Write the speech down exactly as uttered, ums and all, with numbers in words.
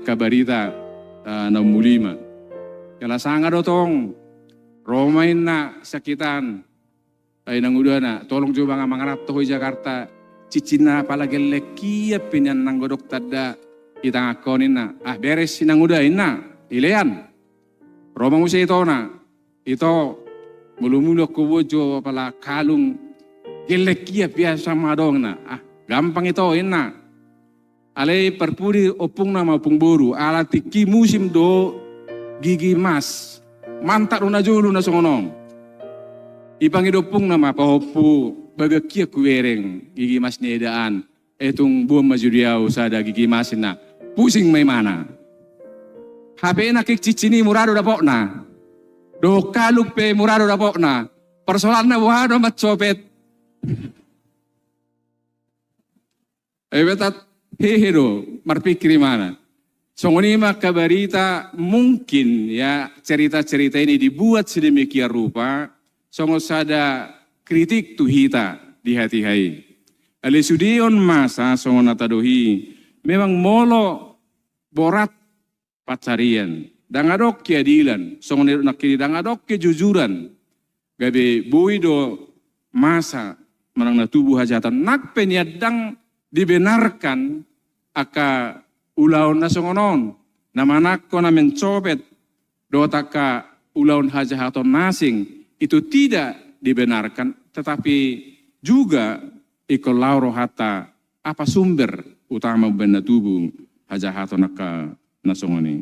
Kabarita, eh, na ummuli ma. Jala sanga do tong, ro ma inna sian hita an, ai nangudana, tolong jo ba nga mangaranto ho i Jakarta, cincinna apala gellek ia pe nian nanggo dok tanda i tanganhon inna. Ah, beres si nanguda inna, ilean. Ro ma muse itona, ito, molo molo ho boan jo apala kalung gellek ia pe ia sama adong na. Ah, gampang ito inna. Alai parpudi ompungna ma ompung boru, ala tingki musim do gigi mas. Mantap do na jolo na songon on. Ipangido ompungna ma, pahompu, bagak ia hubereng gigi mas ni edaan. Eh, tung boan ma jo di au sada gigi mas inna. Pusing ma imana. Hape na kik cincin i mura do dapotna. Dohot kalung pe mura do dapotna. Persoalanna boha do mansopet. Eh, betat hehe do, marpikir imana. Songon i ma Kabarita, mungkin ya cerita-cerita ini dibuat sedemikian rupa, songon sada kritik tu hita di hatiha i. Alai sude on masa songon na tadok i, memang molo borat pansarian, ndang adong keadilan, songon na nidok nangkin i, ndang adong kejujuran. Gabe boi do masa manang na tubu hajahatan. Nang pe nian ndang dibenarkan angka ulaon na songon on, na manangko, na mansopet, dohot angka ulaon hajahaton na asing, itu tidak dibenarkan, tetapi juga ingkon laho rohanta apa sumber utama umbahen na tubu hajahaton angka na songon i.